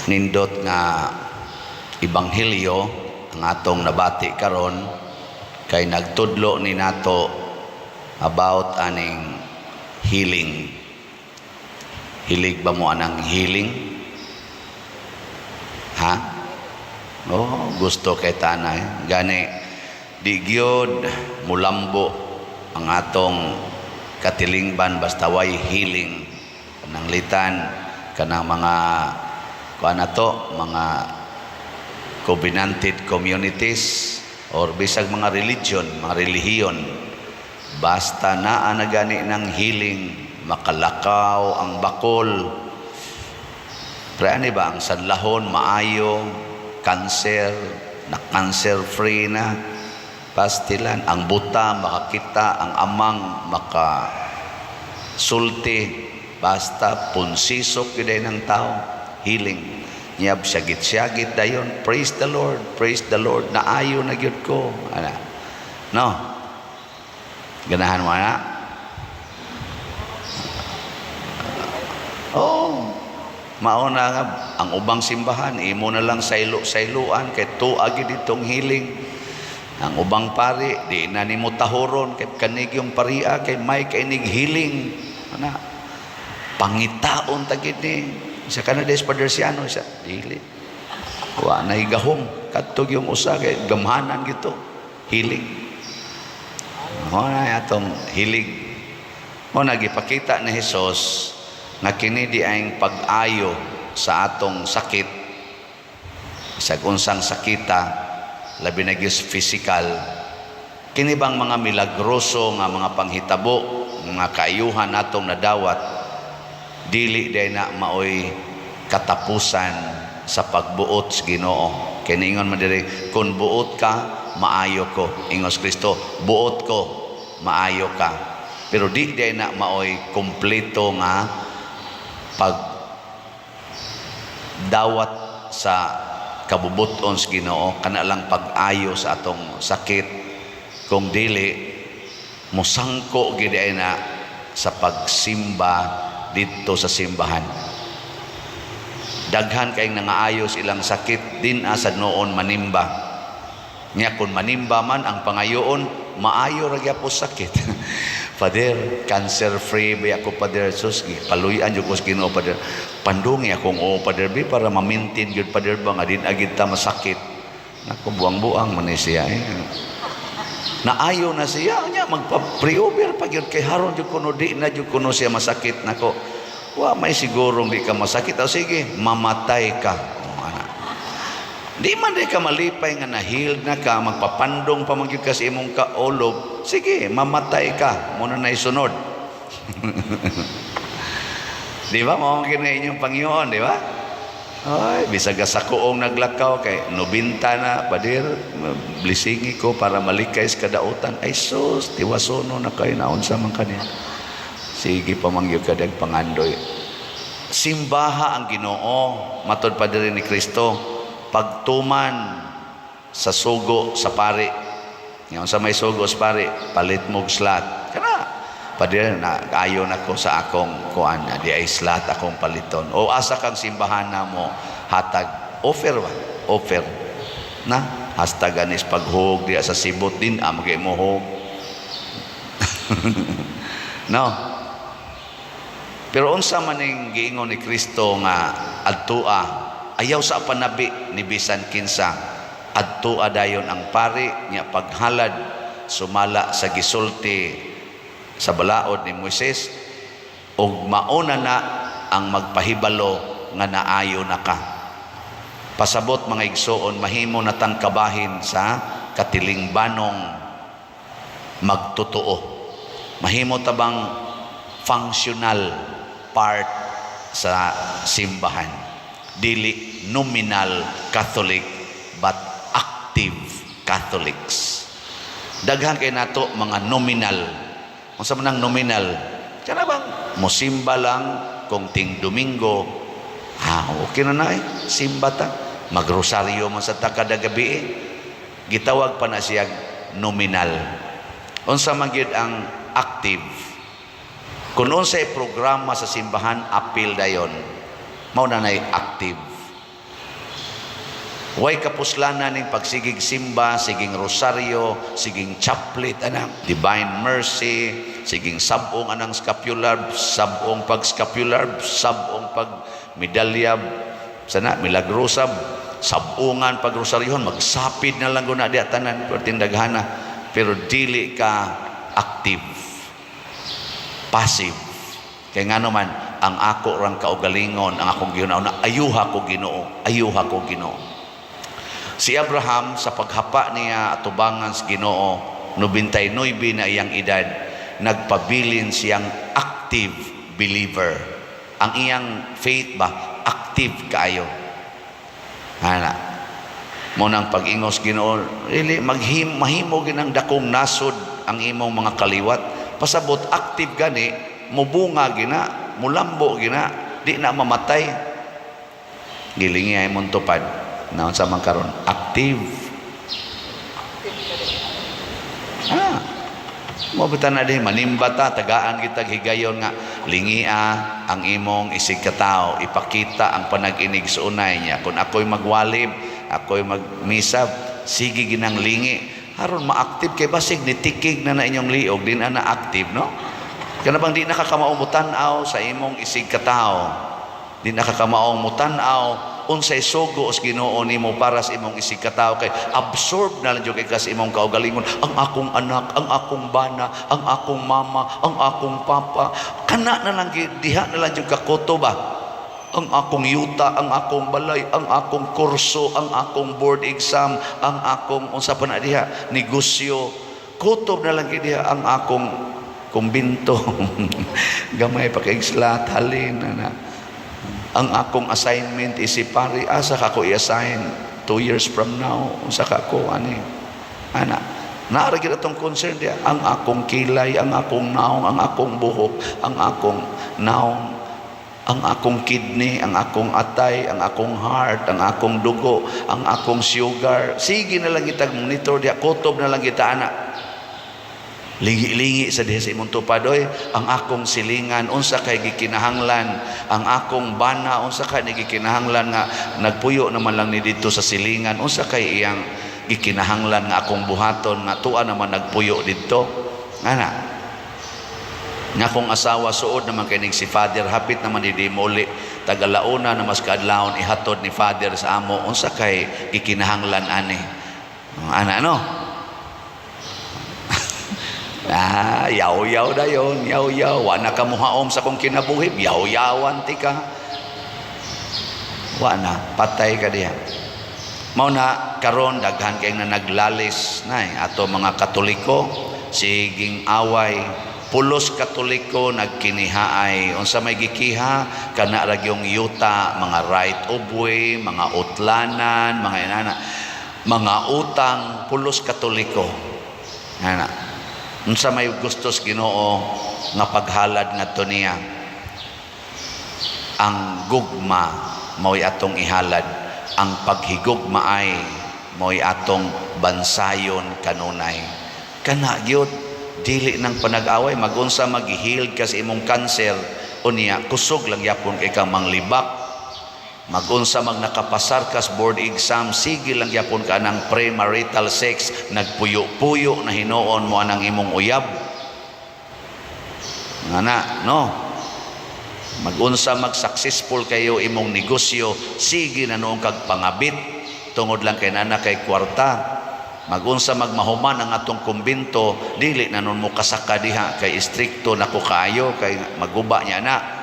Nindot nga ebanghelyo ang atong nabati karon kay nagtudlo ni nato about aning healing. Hilig ba mo anang healing? Ha? Oh, gusto kay tanay. Gani di gyud mulambo ang atong katilingban basta way healing. Kanang litan, kanang mga kuan na to, mga covenanted communities or bisag mga religion, mga relihiyon, basta naa na gani ng healing, makalakaw ang bakol. Pero ani ba ang sanlahon maayo, cancer, na cancer free na, pastilan, ang buta makakita, ang amang maka sulti, basta punsisok gyud ng tao, healing. Nyab syagit-syagit dayon, "Praise the Lord, praise the Lord, naayo na gyud ko." Ana. No. Ganahan mo na? Oh, mauna nga ang ubang simbahan imo na lang saylo-sayloan kay tuwa gyud ditong healing. Ang ubang pari di na nimo tahuron kay kanig yung paria kay may kainig healing. Ana. Pangitaon ta gid ni. Isa ka na des Padersiano isa dili. Wa na higahom kadto yung usa kay gamhanan gito healing. Mao na atong hilig. Mo nagipakita ni Hesus nga kini di ang pag-ayo sa atong sakit, bisag unsang sakita, labi na gyud physical. Kini bang mga milagroso nga mga panghitabo, mga kaayuhan natong nadawat, dili day na maoy katapusan sa pagbuot sa Ginoo. Kay niingon man diri, "Kung buot ka, maayo ko." Ingos Kristo, "Buot ko, maayo ka." Pero di day na maoy kompleto nga pag dawat sa kabubuton sa Ginoo, kana lang pag-ayo sa atong sakit, kung dili mosangko gid ay na sa pagsimba didto sa simbahan. Daghan kay nangaayos ilang sakit din asa noon manimba. Nya kung manimba man ang pangayoon, maayo ra gyapon sakit. "Father, cancer free ba ako, Father? Sus, paluyan jud ko sa Ginoo, Father. Pandungi akong oo, Father, bi para ma-maintain gyud, Father, ba nga din agid ta masakit." Nako, buang-buang man ni siya eh. Naayo na siya nya magpa-pre-over pa gyud kay haron jud kuno di na jud kuno siya masakit. Nako, wa may sigurong di ka masakit. O sige, mamatay ka. O, ana. Di man di ka malipay nga na-healed na ka, magpapandong pa man gyud ka sa imong kaulob. Sige, mamatay ka. Muna na isunod. Di ba? Mao kini inyong Panginoon, di ba? Ay, bisag sa kuong naglakaw kay 90 na, "Pader, blessingi ko para malikay sa kadautan." Ay sus, tiwasono na kayo, naunsa man kaniya. Sige pa man gyud kadag pangandoy. Simbaha ang Ginoo, matod pa diri ni Kristo, pagtuman sa sugo sa pari. Ngayon sa may sugo sa pari, palit mo og slot. Kana, "Pader, na ayo na ko sa akong kuan, di ay slot akong paliton." O asa kang simbahan na mo hatag offer ba? Offer. Na hasta ganis paghug diya sa sibot din ah magay mo hug. No. Pero unsa man ning giingon ni Kristo nga adtua, ayaw sa panabi ni bisan kinsa, adtua dayon ang pari nya paghalad sumala sa gisulti sa balaod ni Moises ug mauna na ang magpahibalo nga naayo na ka. Pasabot, mga igsoon, mahimo na tang kabahin sa katilingbanong magtotoo. Mahimo ta bang functional part sa simbahan? Dili nominal Catholic but active Catholics. Daghan kay nato mga nominal. Unsa man ang nominal? Kana bang mosimba lang kung ting Domingo. Ah, okay na na eh. Simba ta. Magrosaryo man sa ta kada gabi eh. Gitawag pa na siya nominal. Unsa man gyud ang active? Kung unsay programa sa simbahan, apil dayon. Mao na nay active. Way kapuslanan ning pagsigig simba, siging rosaryo, siging chaplet anang Divine Mercy, siging sabong anang scapular, sabong pag scapular, sabong pag medalya, sana milagrosa, sabungan pag rosaryohon, magsapid na lang guna diya tanan, pertindaghana, pero dili ka active, passive. Kay ngano man, ang ako rang kaugalingon, ang akong gihuna, ayuha ko, Ginoo, ayuha ko, Ginoo. Si Abraham, sa paghapa niya atubangan sa Ginoo, 99 na iyang edad, nagpabilin siyang active believer. Ang iyang faith ba, active kaayo. Ana. Mao nang pag-ingos Ginoo, really maghim mahimo ginang dakong nasod ang imong mga kaliwat. Pasabot active gani, mubunga gina, mulambo gina, di na mamatay. Gilingi ay mong tupad. Naon sa man karon active. Ah. Mo bita na din manimba ta, tagaan kita higayon nga lingia ang imong isig katao, ipakita ang panag-inig sa unay niya. Kung ako'y magwalib, ako'y magmisa, sige ginang lingi aron ma-active, kay basig nitikig na na inyong liog, di na na active, no? Kana bang di nakakamao mutan-aw sa imong isig katao, di nakakamaong mutan-aw unsay sugo sa Ginoo nimo para sa imong isig katao, kay absorb na lang jud kay ka sa imong kaugalingon. Ang akong anak, ang akong bana, ang akong mama, ang akong papa, kana na lang diha na lang jud kakuto ba, ang akong yuta, ang akong balay, ang akong kurso, ang akong board exam, ang akong unsa pa na diha, negosyo, kutob na lang gyud diha, ang akong kumbinto, gamay pa kay slat halin na ang akong assignment isip pari, asa ka ko i-assign 2 years from now, unsa ka ko ani ana, naa ra gyud atong concern diya, ang akong kilay, ang akong naong, ang akong buhok, ang akong naong, ang akong kidney, ang akong atay, ang akong heart, ang akong dugo, ang akong sugar. Sige na lang kita monitor diya, kutob na lang kita ana. Lingi-lingi sa diha sa imong tupad, oy, ang akong silingan, unsa kay gikinahanglan, ang akong bana, unsa kay gikinahanglan nga nagpuyo naman lang ni dito sa silingan, unsa kay iyang gikinahanglan nga akong buhaton nga tuwa naman nagpuyo didto. Ana. Nga akong asawa suod naman kay ning si Father, hapit naman di muli tagalauna na mas kaadlawon ihatod ni Father sa amo, unsa kay gikinahanglan ani. Ana, no? Ah, yaw-yaw dayon, yaw-yaw. Wa na ka muhaom sa kong kinabuhi, yaw-yawan ti ka. Wa na, patay ka diha. Mao na karon daghan kay na naglalis na eh, ato mga Katoliko, siging away, pulos Katoliko nagkinihaay. Unsa may gikiha? Kana ra gyung yuta, mga right of way, mga utlanan, mga inana, mga utang, pulos Katoliko. Ana, unsa may gustos Ginoo nga paghalad ngadto niya? Ang gugma mao'y atong ihalad, ang paghigugma ay mao'y atong bansayon kanunay. Kana gyud, dili nang panag-away. Magunsa mag-heal ka sa imong cancer unya, kusog lang yapon kay kang manglibak. Magunsa mag nakapasar ka sa board exam, sige lang yapon ka ng premarital sex, nagpuyo-puyo na hinuon mo anang imong uyab. Ngana, no? Magunsa mag successful kayo imong negosyo, sige na noong kag pangabit tungod lang kay nana kay kwarta. Magunsa magmahuman ang atong kumbinto, dili na nun mo kasaka diha kay istrikto na ko kaayo kay maguba niya na.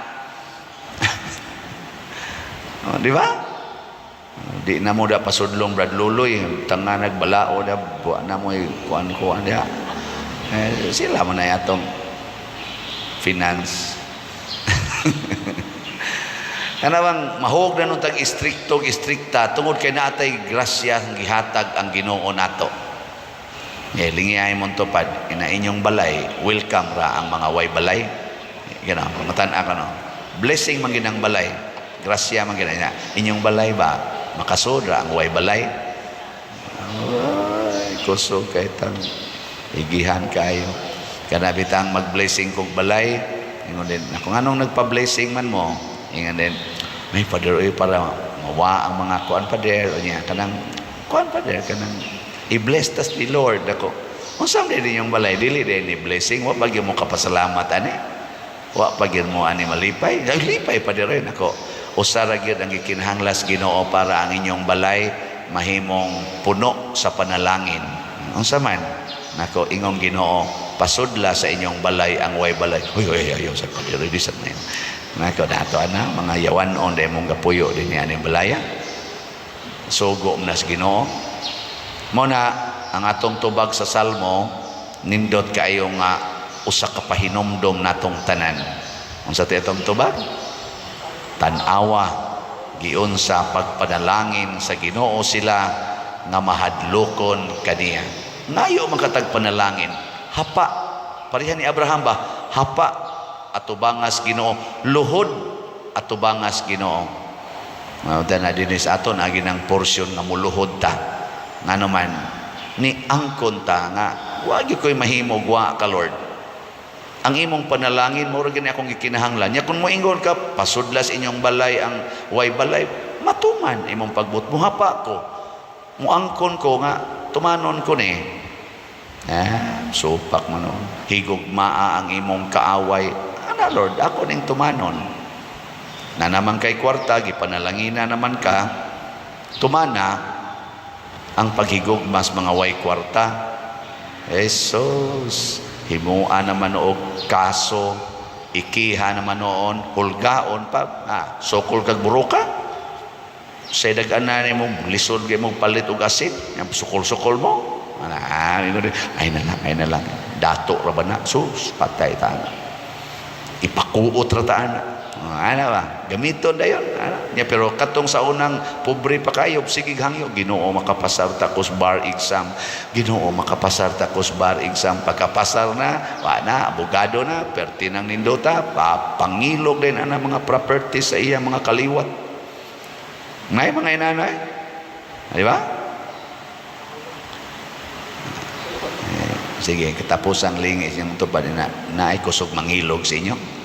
Oh, di ba? Di na mo da pasudlong Brad Luloy, tanga nagbalao da, buwa na mo kuan-kuan diha. Eh, sila man na atong finance. Kana bang mahog na nung tag istrikto istrikta tungod kay naatay grasya ang gihatag ang Ginoo nato. Eh, lingi ay mong tupad, ina inyong balay, welcome ra ang mga way balay. Gano, matan ka, no. Blessing man ginang balay. Grasya man gina. Inyong balay ba makasudra ang way balay? Ay, kusog kay tang igihan kayo. Kana bitang mag-blessing kog balay, ingon din, ako nganong nagpa-blessing man mo? Ingon din, may Father, oy, para Mawa ang mga kuan, pader, unya kanang kuan, pader, kanang i-bless tas ni Lord ako. Unsa man din yung balay, dili din ni blessing, wa pa gyud mo kapasalamat ani. Wa pa gyud mo ani malipay. Ay, lipay pa rin ako. Usa ra gyud ang gikinahanglas Ginoo para ang inyong balay mahimong puno sa panalangin. Unsa man? Nako, ingong Ginoo, pasudla sa inyong balay ang way balay. Uy, uy, ayaw sa pader, di sa na. Nako, dato ana, mga yawan-on dahil mong gapuyo din ni aning balaya. Sugo man nas Ginoo. Mo na ang atong tubag sa Salmo, nindot kaayo nga usa ka pahinomdom natong tanan. Unsa ti atong tubag? Tan-awa, giunsa pagpanalangin sa Ginoo sila nga mahadlokon kaniya. Ngayo man katag panalangin. Hapa, pareha ni Abraham ba? Hapa atubangas Ginoo, luhod atubangas Ginoo. Mao na dinhi sa aton agi ng porsyon nga muluhod ta. Ngano man ni angkon ta nga wa gyud ko'y mahimo wa ka, Lord. Ang imong panalangin mao ra gani akong gikinahanglan. Nya kung moingon ka pasudlas inyong balay ang way balay, matuman imong pagbut. Muhapa ko. Muangkon ko nga tumanon ko ni. Ah, supak mo no. Higugmaa ang imong kaaway. Ana Lord, ako ning tumanon. Na naman kay kwarta, gipanalangina naman ka, tumana ang paghigugma sa mga way kwarta. Jesus, himua naman og kaso, ikiha naman noon, hulgaon pa, ah, sukol kag buruka. Sa dag-ana mo, lisod kay mo palit og asin, yang sukol-sukol mo. Ana, ay na lang, ay na lang. Dato ra ba na? Sus, patay ta na. Ipakuot ra ta ana. Ah, ana ba? Gamiton dayon. Ana. Nya pero katong sa unang pobre pa kayo, sige hangyo, Ginoo, makapasar ta kos bar exam. Ginoo, makapasar ta kos bar exam. Pagkapasar na, wa na, abogado na, perti nang nindota, pa, pangilog din ana mga properties sa iya mga kaliwat. Ngay mga inanay. Di ba? Eh, sige, katapos ang lingis yung tupad na naay kusog mangilog sa inyo.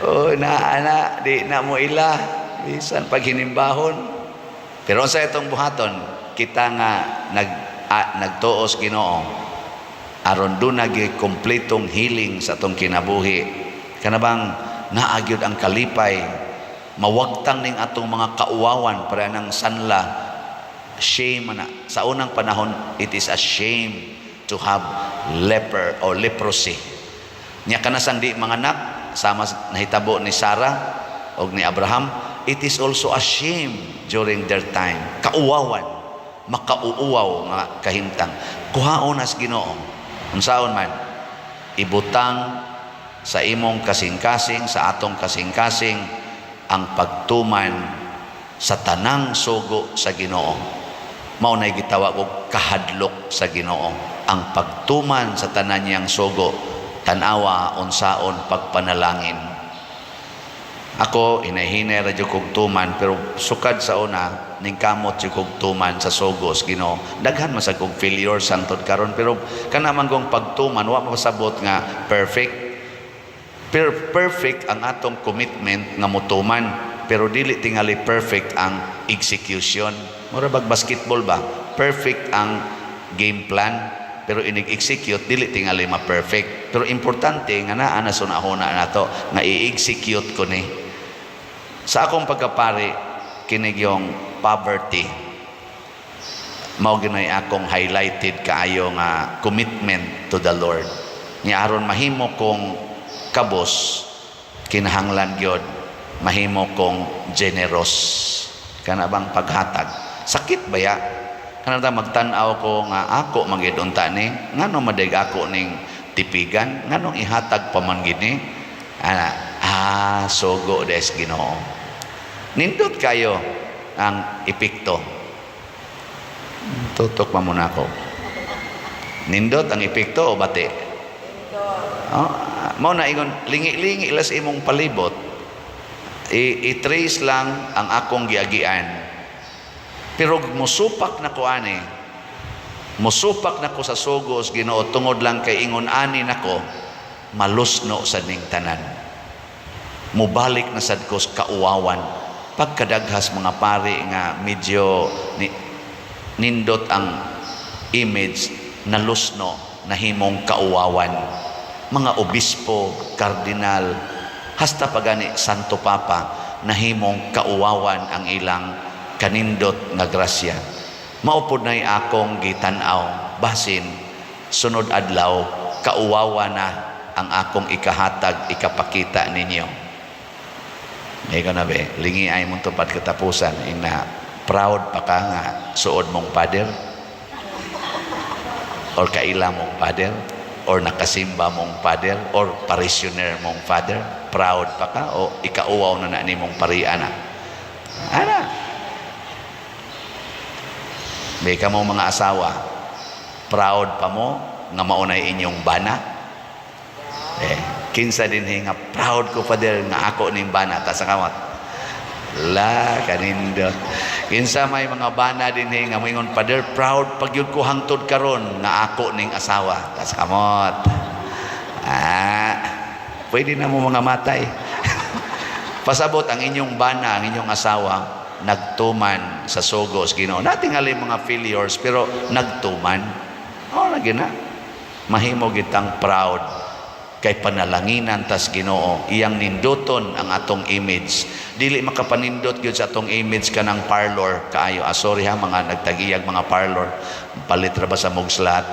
Oh, na ana di na mo ila bisan pag hinimbahon. Pero sa itong buhaton, kita nga nagtuos Ginoo aron duna gyud kompletong healing sa atong kinabuhi. Kana bang naa gyud ang kalipay, mawagtang ning atong mga kauwawan para nang sanla shame na. Sa unang panahon, it is a shame to have leper or leprosy. Nya kanasang di manganak, sama nahitabo ni Sarah og ni Abraham, it is also a shame during their time. Kauwawan, makauuwaw nga kahimtang. Kuhaon nas Ginoo. Unsaon man, ibutang sa imong kasing-kasing, sa atong kasing-kasing, ang pagtuman sa tanang sugo sa Ginoo. Mao nay gitawag og kahadlok sa Ginoo. Ang pagtuman sa tanan niyang sugo, tan-awa unsaon pagpanalangin. Ako hinay-hinay ra jud kog tuman, pero sukad sa una ning kamot jud kog tuman sa sugos Ginoo. Daghan man sa kog failure sangtod karon, pero kana man kong pagtuman wa mapasabot nga perfect. Pero perfect ang atong commitment nga motuman, pero dili tingali perfect ang execution. Mura bag basketball ba? Perfect ang game plan, pero inig-execute dili tingali ma-perfect. Pero importante nga naa na sunahuna nato nga i-execute ko ni. Sa akong pagkapari, kinig yung poverty. Mao ginay akong highlighted kaayo nga commitment to the Lord. Ni aron mahimo kong kabos, kinahanglan gyud mahimo kong generous. Kana bang paghatag? Sakit ba ya? Kana ta magtan-aw ko nga ako man gyud unta ni, ngano madig ako ning tipigan, nganong ihatag pa man gid ni? Ana, ah, sugo des Ginoo. Nindot kayo ang epekto. Tutok pa muna ako. Nindot ang epekto o bati? Oh, mao na ingon lingi-lingi las imong palibot. I-trace lang ang akong giagian. Pero musupak na ko ani. Musupak na ko sa sugos Ginoo tungod lang kay ingon ani nako malusno sa ning tanan. Mubalik na sad ko sa kauwawan. Pagkadaghas mga pari nga medyo ni, nindot ang image, nalusno, nahimong kauwawan. Mga obispo, kardinal, hasta pagani Santo Papa, nahimong kauwawan ang ilang kanindot nga grasya. Mao pod na'y akong gitan-aw, basin sunod adlaw kauwawan na ang akong ikahatag, ikapakita ninyo. Ikaw na be, lingi ay mong tupad katapusan, ing na proud pa ka nga suod mong father or kaila mong father or nakasimba mong father or parishioner mong father. Proud pa ka o ikauwaw na na nimong parian na ana? May ka mo mga asawa, proud pa mo nga maunay inyong bana? Eh, kinsa din nga proud ko, father, nga ako ning bana? Ta sa kamot. La kanindot. Kinsa may mga bana din nga moingon, "Father, proud pagyud ko hangtod karon nga ako ning asawa"? Ta sa kamot. Ah, pwede na mo mga matay. Pasabot ang inyong bana, ang inyong asawa, nagtuman sa sugo sa Ginoo. Natingali mga failures pero nagtuman. Oh, lagi na. Mahimo gitang proud kay panalanginan tas Ginoo, iyang ninduton ang atong image. Dili makapanindot gyud sa atong image kanang parlor kaayo. Ah, sorry ha, mga nagtagiyag mga parlor, palit ra ba sa mugslat.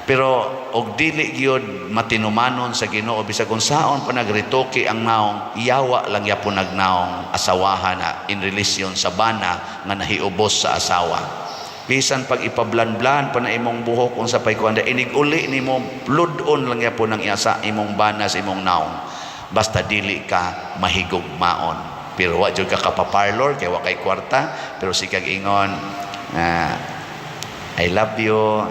Pero og dili gyud matinumanon sa Ginoo, bisag unsaon pa nagretoke ang naong, yawa lang yapon nagnaong asawahan na in relation sa bana nga nahiubos sa asawa. Bisan pag ipablan-blan pa na imong buhok, unsa pay kuan, inig uli nimo, lud-on lang yapon ang iyasa imong bana sa imong naong, basta dili ka mahigugmaon. Pero wa jud ka kapaparlor kay wa kay kwarta, pero sikag ingon, "I love you,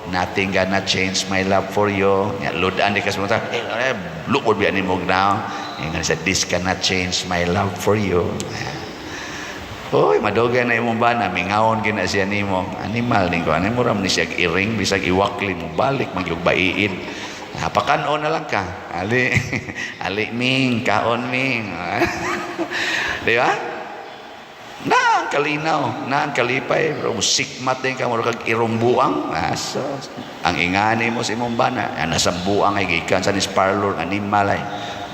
nothing gonna change my love for you." Ya, ludan di ka sa mga eh, lukod biya ni mo now. Ingon sa, "This cannot change my love for you." Hoy, madugay na imong bana, mingawon gina siya nimo. Animal ning ko, ani mo ram ni siya iring, bisag iwakli mo balik magyug baiid. Pakan-on na lang ka. Ali, ali ming, kaon ming. Di ba? Na ang kalinaw, na ang kalipay, pero sikmat din ka, mura kag irong buang. Ah, so, ang ingani mo sa imong bana, ah, nasa buang ay gikan sa nis parlor, animal ay.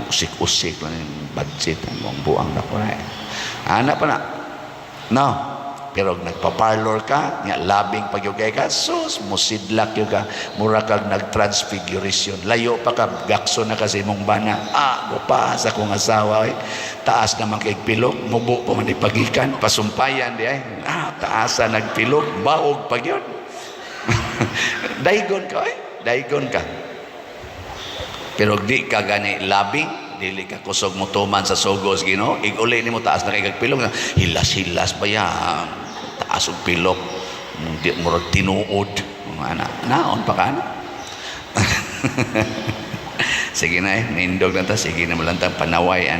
Usik-usik lang yung budget, ang mong buang na ko ay. Ana pa na. No. Pero nagpa-parlor ka, nga labing pagyugay ka, sus, musidlak yun ka, mura kag nag-transfiguration. Layo pa ka, gakso na kasi imong bana. Ah, gupa sa akong asawa. Ay. Taas naman kay pilok, mubo pa man ipagikan, pasumpayan di ay. Ah, taasa nagpilok, baog pag yun. Daygon ka, ay. Daygon ka. Pero di ka gani labing, dili ka kusog mo tuman sa sugos Ginoo, iguli nimo, taas na kay kag pilok, hilas-hilas pa ya, taas og pilok, di murag tinuod, ana, naon pa ka ana. Sige na eh, nindog na ta, sige na mo lang tang panaway an.